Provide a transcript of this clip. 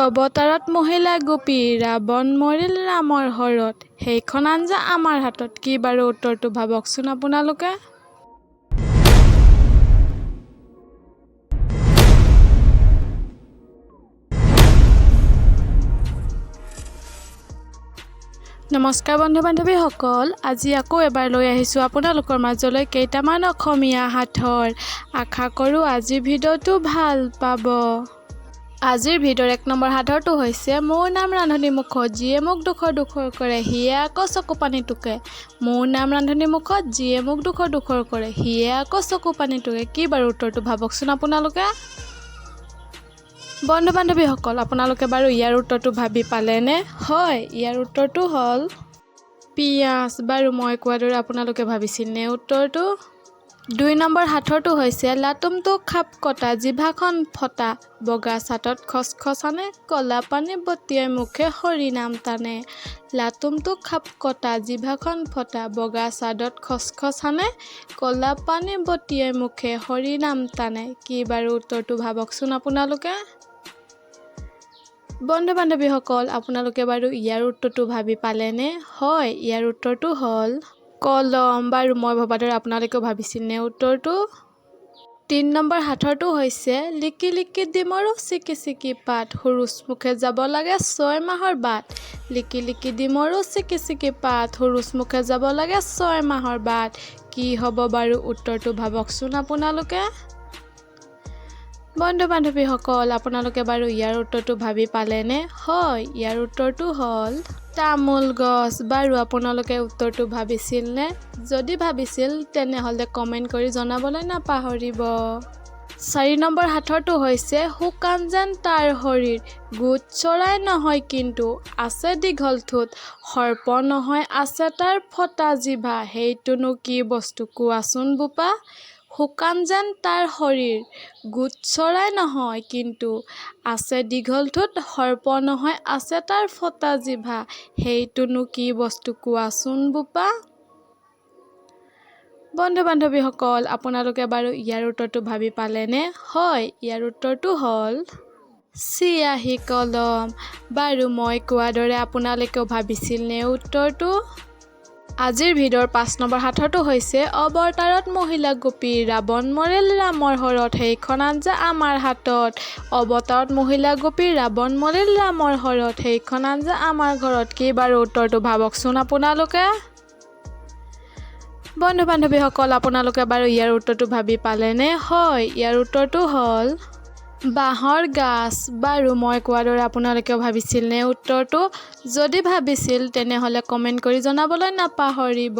অৱতাৰত মহিলা গোপী, ৰাৱণ মৰিল ৰামৰ শৰত, সেইখন আঞ্জা আমাৰ হাতত। কি বাৰু উত্তৰটো ভাবকচোন আপোনালোকে। নমস্কাৰ বন্ধু বান্ধৱীসকল, আজি আকৌ এবাৰ লৈ আহিছোঁ আপোনালোকৰ মাজলৈ কেইটামান অসমীয়া সাঁথৰ। আশা কৰোঁ আজিৰ ভিডিঅ'টো ভাল পাব। আজিৰ ভিডিঅ'ৰ এক নম্বৰ সাঁথৰটো হৈছে মোৰ নাম ৰান্ধনী মুখত, যিয়ে মোক দুখৰ দুখৰ কৰে সিয়ে আকৌ চকু পানী টোকে। মোৰ নাম ৰান্ধনী মুখত, যিয়ে মোক দুখৰ দুখৰ কৰে সিয়ে আকৌ চকু পানী টোকে। কি বাৰু উত্তৰটো ভাবকচোন আপোনালোকে। বন্ধু বান্ধৱীসকল, আপোনালোকে বাৰু ইয়াৰ উত্তৰটো ভাবি পালেনে? হয়, ইয়াৰ উত্তৰটো হ'ল পিঁয়াজ। বাৰু মই কোৱাৰ দৰে আপোনালোকে ভাবিছিলনে উত্তৰটো? দুই নম্বৰ সাঁথৰটো হৈছে লাটুমটো খাপ কটা, জিভাখন ফটা, বগা চাটত খচখচ আনে, ক'লা পানী বটিয়াই মুখে হৰি নাম টানে। লাটুমটো খাপ কটা, জিভাখন ফটা, বগা চাদত খচখচ আনে, ক'লা পানী বটিয়াই মুখে হৰি নাম টানে। কি বাৰু উত্তৰটো ভাবকচোন আপোনালোকে। বন্ধু বান্ধৱীসকল, আপোনালোকে বাৰু ইয়াৰ উত্তৰটো ভাবি পালেনে? হয়, ইয়াৰ উত্তৰটো হ'ল কলম। বাৰু মই ভবাৰ দৰে আপোনালোকেও ভাবিছিলনে উত্তৰটো? তিনি নম্বৰ সাঁথৰটো হৈছে লিকি লিকি ডিমৰু চিকি চিকি পাত, সুৰুজ মুখে যাব লাগে 6 মাহৰ বাট। লিকি লিকি ডিমৰু চিকি চিকি পাত, সুৰুজ মুখে যাব লাগে 6 মাহৰ বাট। কি হ'ব বাৰু উত্তৰটো ভাবকচোন আপোনালোকে। বন্ধু বান্ধৱীসকল, আপোনালোকে বাৰু ইয়াৰ উত্তৰটো ভাবি পালেনে? হয়, ইয়াৰ উত্তৰটো হ'ল তামোল গছ। বাৰু আপোনালোকে উত্তৰটো ভাবিছিলনে? যদি ভাবিছিল তেনেহ'লে কমেণ্ট কৰি জনাবলৈ নাপাহৰিব। চাৰি নম্বৰ সাঁথৰটো হৈছে শুকান যেন তাৰ শৰীৰ, গোট চৰাই নহয় কিন্তু আছে দীঘল ঠোঁট, সৰ্প নহয় আছে তাৰ ফটা জিভা, সেইটোনো কি বস্তু কোৱাচোন বোপা? শুকান যেন তাৰ শৰীৰ, গোট চৰাই নহয় কিন্তু আছে দীঘল ঠোঁট, সৰ্প নহয় আছে তাৰ ফটা জিভা, সেইটোনো কি বস্তু কোৱাচোন বোপা? বন্ধু বান্ধৱীসকল, আপোনালোকে বাৰু ইয়াৰ উত্তৰটো ভাবি পালেনে? হয়, ইয়াৰ উত্তৰটো হ'ল চিয়াহী কলম। বাৰু মই কোৱাৰ দৰে আপোনালোকেও ভাবিছিলনে উত্তৰটো? আজিৰ ভিডিঅ'ৰ 5 নম্বৰ সাঁথৰটো হৈছে অৱতাৰত মহিলা গোপী, ৰাৱণ মৰিল ৰামৰ শৰত, সেইখন আঞ্জা আমাৰ হাতত। অৱতাৰত মহিলা গোপী, ৰাৱণ মৰিল ৰামৰ শৰত, সেইখন আঞ্জা আমাৰ ঘৰত। কি বাৰু উত্তৰটো ভাবকচোন আপোনালোকে। বন্ধু বান্ধৱীসকল, আপোনালোকে বাৰু ইয়াৰ উত্তৰটো ভাবি পালেনে? হয়, ইয়াৰ উত্তৰটো হ'ল বাঁহৰ গাজ। বাৰু মই কোৱাৰ দৰে আপোনালোকেও ভাবিছিলনে উত্তৰটো? যদি ভাবিছিল তেনেহ'লে কমেণ্ট কৰি জনাবলৈ নাপাহৰিব।